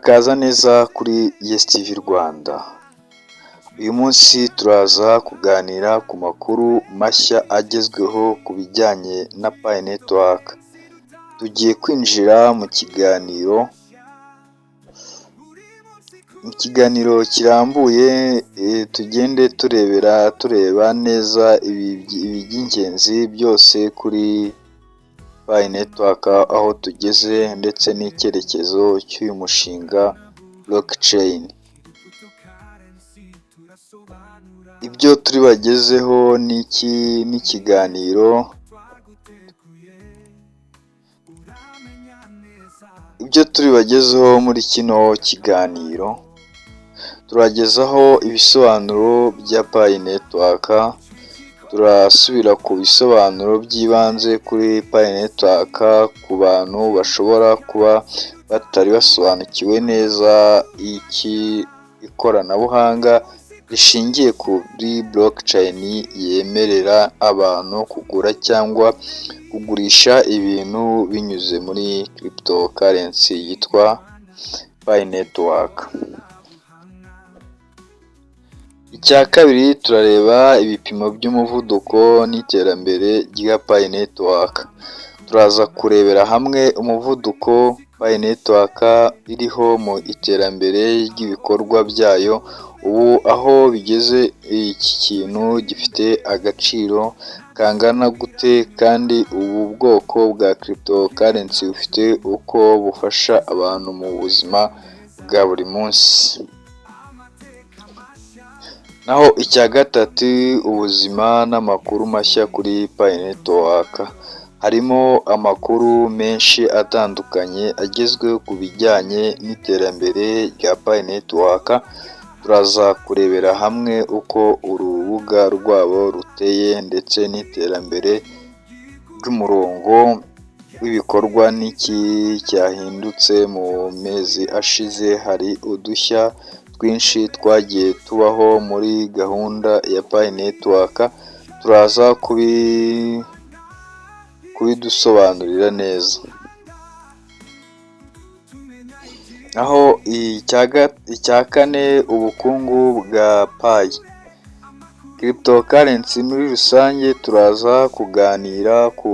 Murakaza neza kuri Yes TV Rwanda. Uyu munsi turaza kuganira ku makuru mashya agezweho ku bijyanye na Pi Network. Tugiye kwinjira mu kiganiro kirambuye, tugende turebera tureba neza iby'ingenzi byose kuri Pi Network, aho tugeze ndetse n'icyerekezo cy'uyu mushinga blockchain. Ibyo turi bagezeho n'iki n'ikiganiro, ibyo turi bagezeho muri kino kiganiro, turagezaho ibisobanuro bya Pi Network, turasubira ku bisobanuro by'ibanze kuri Pi Network ku bantu bashobora kuba batari basobanukiwe neza iki ikoranabuhanga rishingiye kuri blockchain yemerera abantu kugura cyangwa kugurisha ibintu binyuze muri cryptocurrency yitwa Pi Network. Icya kabiri, turareba ibipimo by'umuvuduko n'iterambere rya Pi Network. Turaza kurebera hamwe umuvuduko Pi Network iriho mu iterambere ry'ibikorwa byayo, ubu aho bigeze, iki kintu gifite agaciro kangana gute, kandi ubu bwoko bwa cryptocurrency bufite uko bufasha abantu mu buzima bwa buri munsi. Naho icya gatatu, ubuzima n'amakuru mashya kuri Pi Network. Harimo amakuru menshi atandukanye agezweho ku bijyanye n'iterambere rya Pi Network, turaza kurebera hamwe uko urubuga rwabo ruteye ndetse n'iterambere ry'umurongo w'ibikorwa n'iki cyahindutse mu mezi ashize. Hari udushya twinshi twagiye tubaho muri gahunda ya Pi Network, turaza kubidusobanurira neza. Naho icya kane, ubukungu bwa Pi cryptocurrency muri rusange, turaza kuganira ku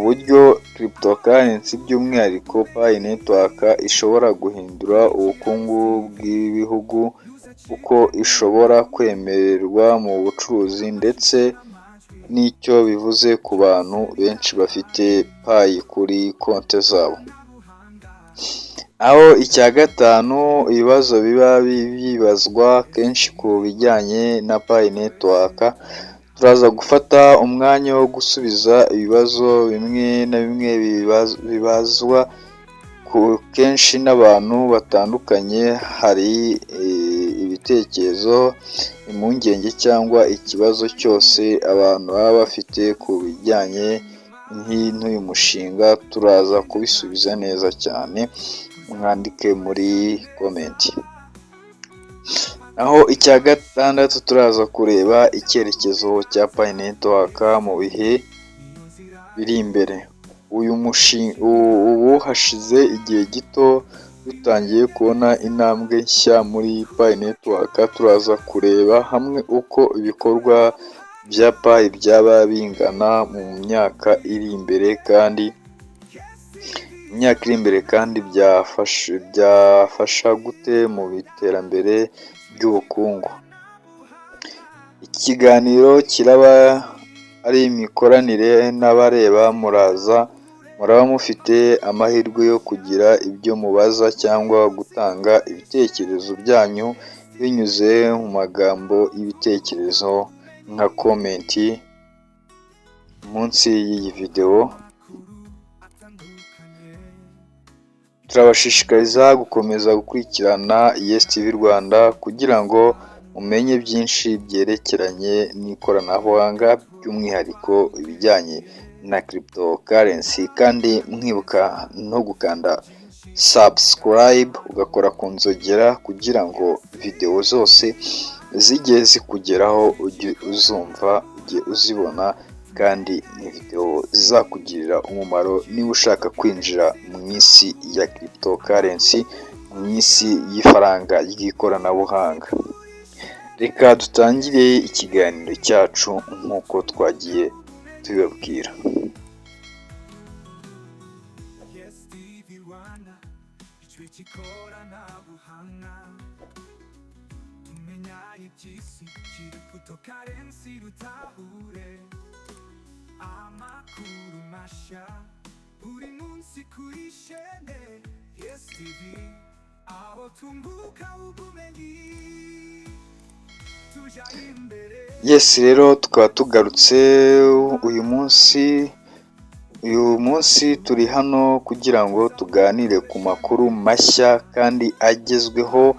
buryo cryptocurrency, by'umwihariko Pi Network, ishobora guhindura ubukungu bw'ibihugu, uko ishobora kwemererwa mu bucuruzi ndetse n'icyo bivuze ku bantu benshi bafite Pi kuri konti zabo. Aho icya gatanu, ibibazo biba byibazwa kenshi ku bijyanye na Pi Network, turaza gufata umwanya wo gusubiza ibibazo bimwe na bimwe bibazwa kenshi n'abantu batandukanye. Hari ibitekerezo, impungenge cyangwa ikibazo cyose abantu baba bafite ku bijyanye n'uyu mushinga, turaza kubisubiza neza cyane, mwandike muri comment. Naho icya gatandatu, turaza kureba icyerekezo cya Pi Network mu bihe biri imbere. Uyu mushinga, ubu hashize igihe gito dutangiye kubona intambwe nshya muri Pi Network, turaza kureba hamwe uko ibikorwa bya Pi byaba bingana mu myaka iri imbere kandi imyaka iri imbere, kandi byafasha gute mu iterambere ry'ubukungu. Iki kiganiro kiraba ari imikoranire n'abareba, muraza muraba mufite amahirwe yo kugira ibyo mubaza cyangwa gutanga ibitekerezo byanyu binyuze mu magambo y'ibitekerezo nka comment munsi y'iyi videwo. Turabashishikariza gukomeza gukurikirana Yes TV Rwanda kugira ngo mumenye byinshi byerekeranye n'ikoranabuhanga, by'umwihariko ibijyanye na cryptocurrency, kandi mwibuka no gukanda subscribe, ugakora ku nzogera kugira ngo videwo zose zijye zikugeraho, ujye uzumva, ujye uzibona. Kandi ni video zizakugirira umumaro niba ushaka kwinjira mu isi ya cryptocurrency, mu isi y'ifaranga ry'ikoranabuhanga. Reka dutangire ikiganiro cyacu nk'uko twagiye tubibabwira. Yes TV Rwanda, ijwi ry'ikoranabuhanga, tumenya iby'isi, cryptocurrency, rutahure amakuru mashya buri munsi kuri shene Yes TV, aho tunguka ubumenyi tuja imbere. Yes, rero tukaba tugarutse uyu munsi. Uyu munsi turi hano kugira ngo tuganire ku makuru mashya kandi agezweho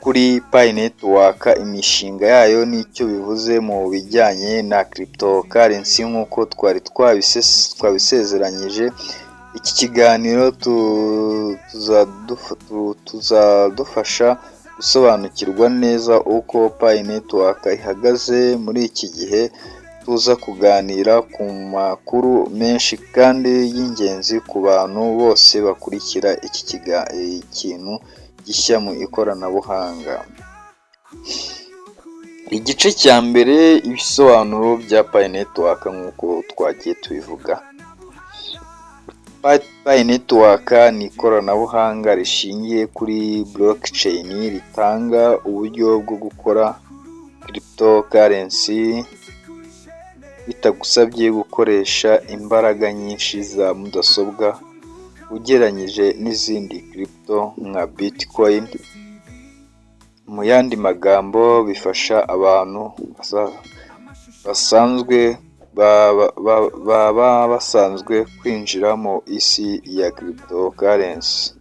kuri Pi Network, imishinga yayo n'icyo bivuze mu bijyanye na cryptocurrency. Nk'uko twari twabisezeranyije, iki kiganiro tuzadufasha gusobanukirwa neza uko Pi Network ihagaze muri iki gihe. Tuza kuganira ku makuru menshi kandi y'ingenzi ku bantu bose bakurikira iki kintu gishya mu ikoranabuhanga. Igice cya mbere, ibisobanuro bya Pi Network. Nk'uko twagiye tubivuga, Pi Network ni ikoranabuhanga rishingiye kuri blockchain, ritanga uburyo bwo gukora cryptocurrency bitagusabye gukoresha imbaraga nyinshi za mudasobwa ugereranyije n'izindi crypto nka Bitcoin. Mu yandi magambo, bifasha abantu basanzwe baba basanzwe kwinjira mu isi ya cryptocurrency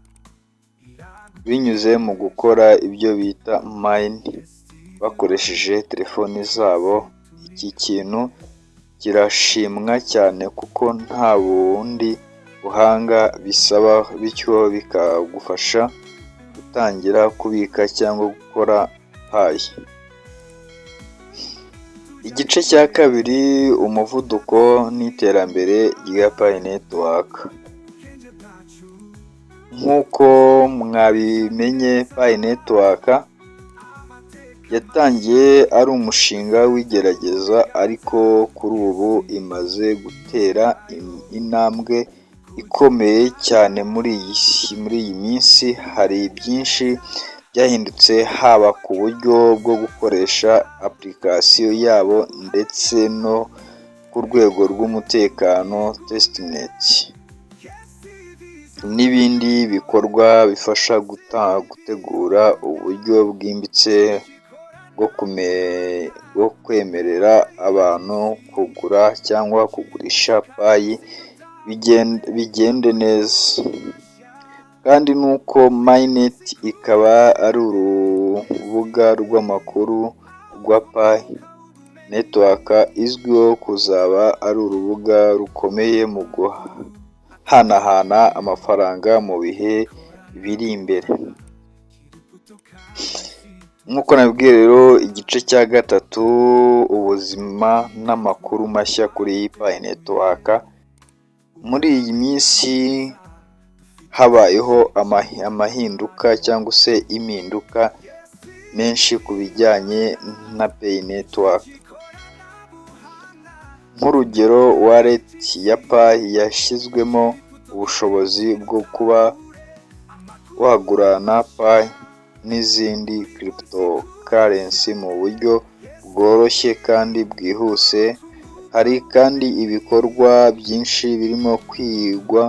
binyuze mu gukora ibyo bita mine bakoresheje telefoni zabo. Iki kintu kirashimwa cyane kuko nta bundi buhanga bisaba, bityo bikagufasha gutangira kubika cyangwa gukora Pi. Igice cya kabiri, umuvuduko n'iterambere rya Pi Network. Nk'uko mwabimenye, Pi Network yatangiye ari umushinga w'igerageza, ariko kuri ubu imaze gutera intambwe ikomeye cyane. Muri iyi minsi hari byinshi byahindutse, haba ku buryo bwo gukoresha application yabo ndetse no ku rwego rw'umutekano, testnet n'ibindi bikorwa bifasha gutegura uburyo bwimbitse bwo kwemerera abantu kugura cyangwa kugurisha Pi bigende neza. Kandi nuko mainnet ikaba ari urubuga rw'amakuru rwa Pi Network, izwiho kuzaba ari urubuga rukomeye mu guhanahana amafaranga mu bihe biri imbere. Nk'uko nabibwiye rero, igice cya gatatu, ubuzima n'amakuru mashya kuri Pi Network. Muri iyi minsi habayeho amahinduka cyangwa se impinduka menshi ku bijyanye na Pi Network. Nk'urugero, wallet ya Pi yashyizwemo ubushobozi bwo kuba wagurana Pi n'izindi cryptocurrency mu buryo bworoshye kandi bwihuse. Hari kandi ibikorwa byinshi birimo kwigwa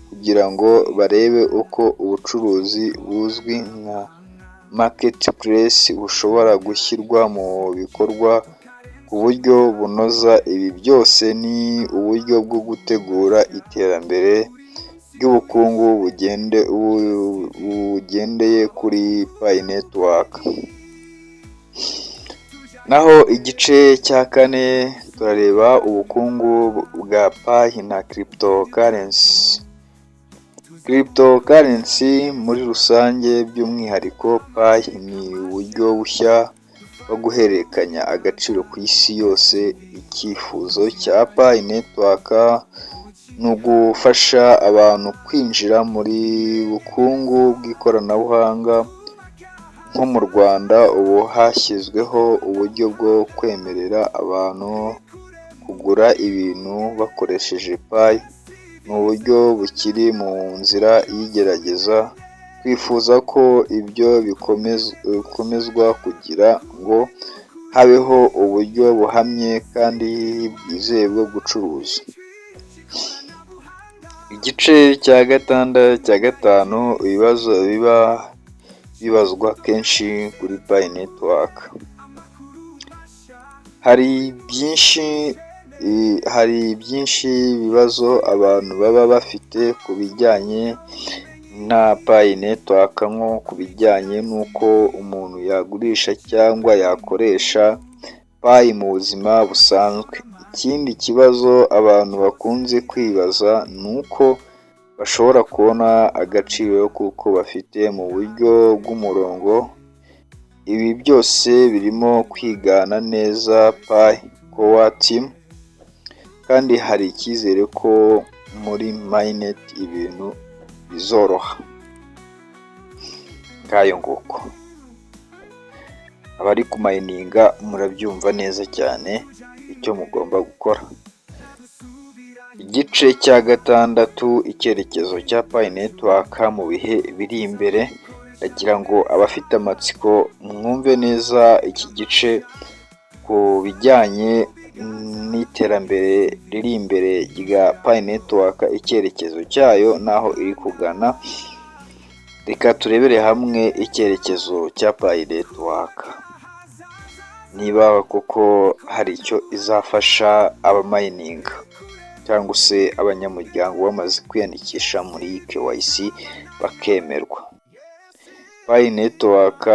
kugira ngo barebe uko ubucuruzi buzwi nka marketplace bushobora gushyirwa mu bikorwa ku buryo bunoza. Ibi byose ni uburyo bwo gutegura iterambere ry'ubukungu bugendeye kuri Pi Network. Naho igice cya kane, turareba ubukungu bwa Pi na cryptocurrency. Cryptocurrency muri rusange, by'umwihariko Pi, ni uburyo bushya wo guhererekanya agaciro ku isi yose. Icyifuzo cya Pi Network ni ugufasha abantu kwinjira muri bukungu bw'ikoranabuhanga. Nko mu Rwanda, ubu hashyizweho uburyo bwo kwemerera abantu kugura ibintu bakoresheje Pi. Ni uburyo bukiri mu nzira y'igerageza. Twifuza ko ibyo bikomezwa kugira ngo habeho uburyo buhamye kandi bwizewe bwo gucuruza. Igice cya gatanu, ibibazo biba bibazwa kenshi kuri Pi Network. Hari byinshi bibazo abantu baba bafite ku bijyanye na Pi Network, nko ku bijyanye n'uko umuntu yagurisha cyangwa yakoresha Pi mu buzima busanzwe. Ikindi kibazo abantu bakunze kwibaza ni uko bashobora kubona agaciro kuko bafite mu buryo bw'umurongo. Ibi byose birimo kwigana neza Pi Core Team, kandi hari icyizere ko muri mainnet ibintu bizoroha. Ngayo nguko, abari kumayininga murabyumva neza cyane icyo mugomba gukora. Igice cya gatandatu, icyerekezo cya Pi Network mu bihe biri imbere. Ndagira ngo abafite amatsiko mwumve neza iki gice ku bijyanye n'iterambere riri imbere rya Pi Network, icyerekezo cyayo n'aho iri kugana. Reka turebere hamwe icyerekezo cya Pi Network, niba koko hari icyo izafasha abamayininga cyangwa se abanyamuryango bamaze kwiyandikisha muri KYC bakemerwa. Pi Network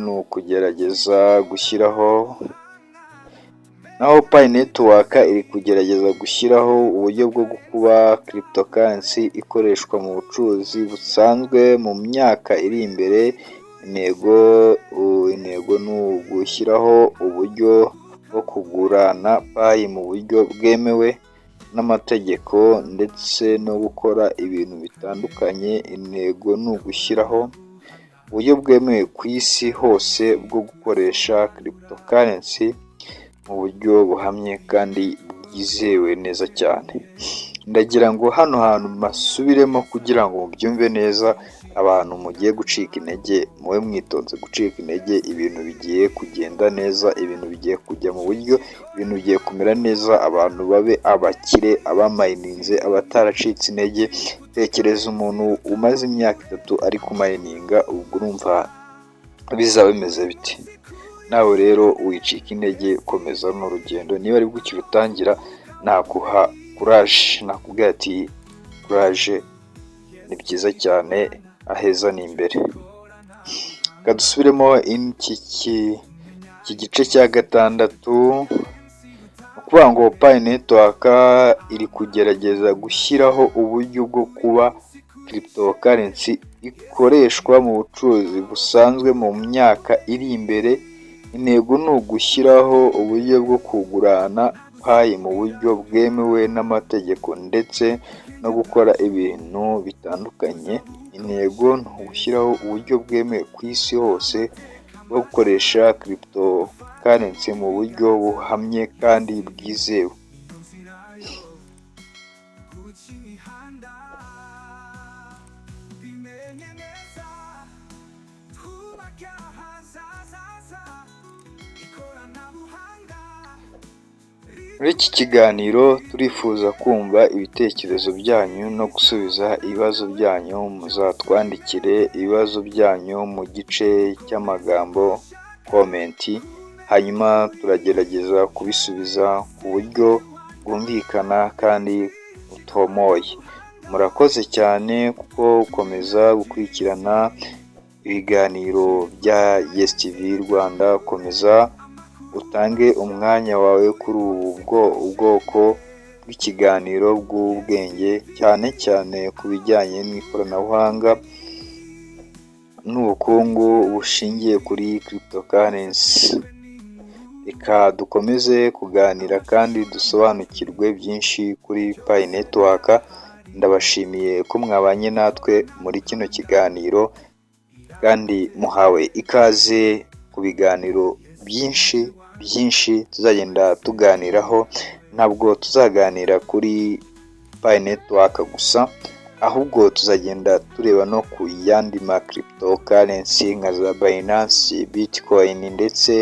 ni ukugerageza gushyiraho, naho Pi Network iri kugerageza gushyiraho uburyo bwo kuba cryptocurrency ikoreshwa mu bucuruzi busanzwe mu myaka iri imbere. Intego ni ugushyiraho uburyo bwo kugurana Pi mu buryo bwemewe n'amategeko ndetse no gukora ibintu bitandukanye. Intego ni ugushyiraho uburyo bwemewe ku isi hose bwo gukoresha cryptocurrency mu buryo buhamye kandi bwizewe neza cyane. Ndagira ngo hano hantu mbasubiremo kugira ngo mubyumve neza. Abantu mugiye gucika intege, mube mwitonze gucika intege. Ibintu bigiye kugenda neza, ibintu bigiye kujya mu buryo, ibintu bigiye kumera neza, abantu babe abakire, abamayininze, abataracitse intege. Tekereza umuntu umaze imyaka 3 ari kumayininga, ubwo urumva bizaba bimeze bite? Nawe rero wicika intege, komeza runo rugendo. Niba aribwo ukirutangira, naguha courage, nakubwira ati courage, ni byiza cyane, aheza ni imbere. Reka dusubiremo iki gice cya gatandatu. Ni ukuvuga ngo Pi Network iri kugerageza gushyiraho uburyo bwo kuba cryptocurrency ikoreshwa mu bucuruzi busanzwe mu myaka iri imbere. Intego ni ugushyiraho uburyo bwo kugurana Pi mu buryo bwemewe n'amategeko ndetse no gukora ibintu bitandukanye. Intego ni ugushyiraho uburyo bwemewe ku isi hose bwo gukoresha cryptocurrency mu buryo buhamye kandi bwizewe. Guca imihanda bimenye neza, twubake ahazaza, ikoranabuhanga. Muri iki kiganiro turifuza kumva ibitekerezo byanyu no gusubiza ibibazo byanyu. Muzatwandikire ibibazo byanyu mu gice cy'amagambo comment, hanyuma turagerageza kubisubiza ku buryo bwumvikana kandi butomoye. Murakoze cyane kuko gukomeza gukurikirana ibiganiro bya Yes TV Rwanda. Komeza utange umwanya wawe kuri ubu bwoko bw'ikiganiro bw'ubwenge, cyane cyane ku bijyanye n'ikoranabuhanga n'ubukungu bushingiye kuri cryptocurrency. Reka dukomeze kuganira kandi dusobanukirwe byinshi kuri Pi Network. Ndabashimiye ko mwabanye natwe muri kino kiganiro, kandi muhawe ikaze ku biganiro byinshi byinshi tuzagenda tuganiraho. Ntabwo tuzaganira kuri Pi Network gusa, ahubwo tuzagenda tureba no ku yandi ma cryptocurrency nka za Binance, Bitcoin ndetse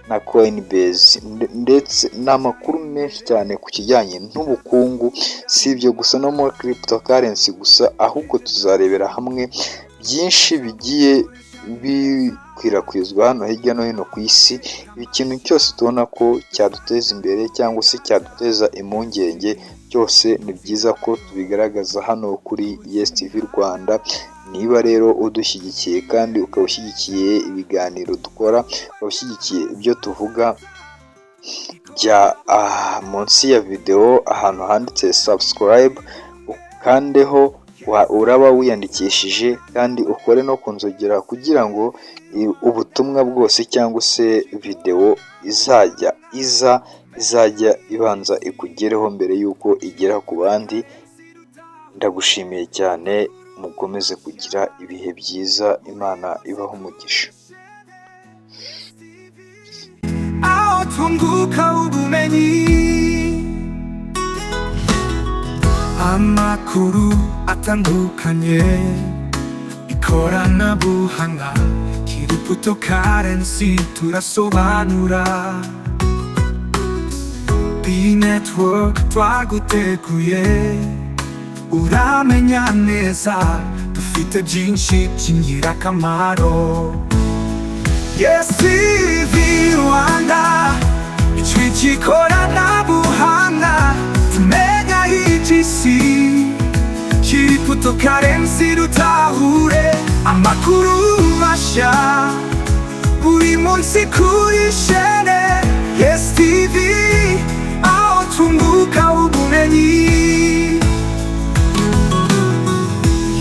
na Coinbase, ndetse n'amakuru menshi cyane ku kijyanye n'ubukungu. Si ibyo gusa no muri cryptocurrency gusa, ahubwo tuzarebera hamwe byinshi bigiye bikwirakwizwa hano hirya no hino ku isi. Ikintu cyose tubona ko cyaduteza imbere cyangwa se cyaduteza impungenge cyose, ni byiza ko tubigaragaza hano kuri Yes TV Rwanda. Niba rero udushyigikiye kandi ukaba ushyigikiye ibiganiro dukora, ukaba ushyigikiye ibyo tuvuga, jya munsi ya videwo ahantu handitse subscribe ukandeho, uraba wiyandikishije, kandi ukore no ku nzogera kugira ngo ubutumwa bwose cyangwa se videwo izajya iza izajya ibanza ikugereho mbere y'uko igera ku bandi. Ndagushimiye cyane, mukomeze kugira ibihe byiza, Imana ibahe umugisha. Aho twunguka ubumenyi, amakuru atandukanye, ikoranabuhanga, cryptocurrency, turasobanura Pi Network. Twaguteguye uramenya neza, dufite byinshi by'ingirakamaro. Yes TV Rwanda, ijwi ry'ikoranabuhanga, tumenya iby'isi, cryptocurrency, dutahure amakuru mashya buri munsi kuri shene Yes TV, aho twunguka ubumenyi.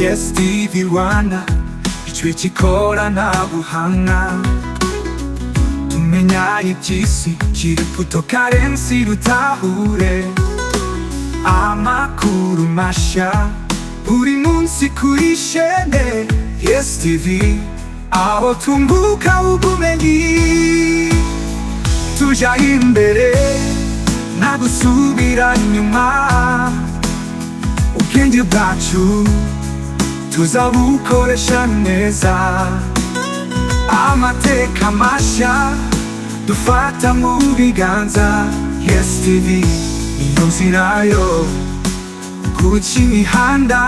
Yes TV Rwanda, ijwi ry'ikoranabuhanga, tumenya iby'isi, cryptocurrency, dutahure amakuru mashya buri munsi kuri shene Yes TV, aho twunguka ubumenyi, tuja imbere nta gusubira inyuma. Ubwenge bwacu tuzabukoresha neza, amateka mashya dufata mu biganza. Yes TV niyo nzira yo guca imihanda,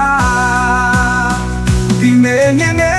bimenye neza.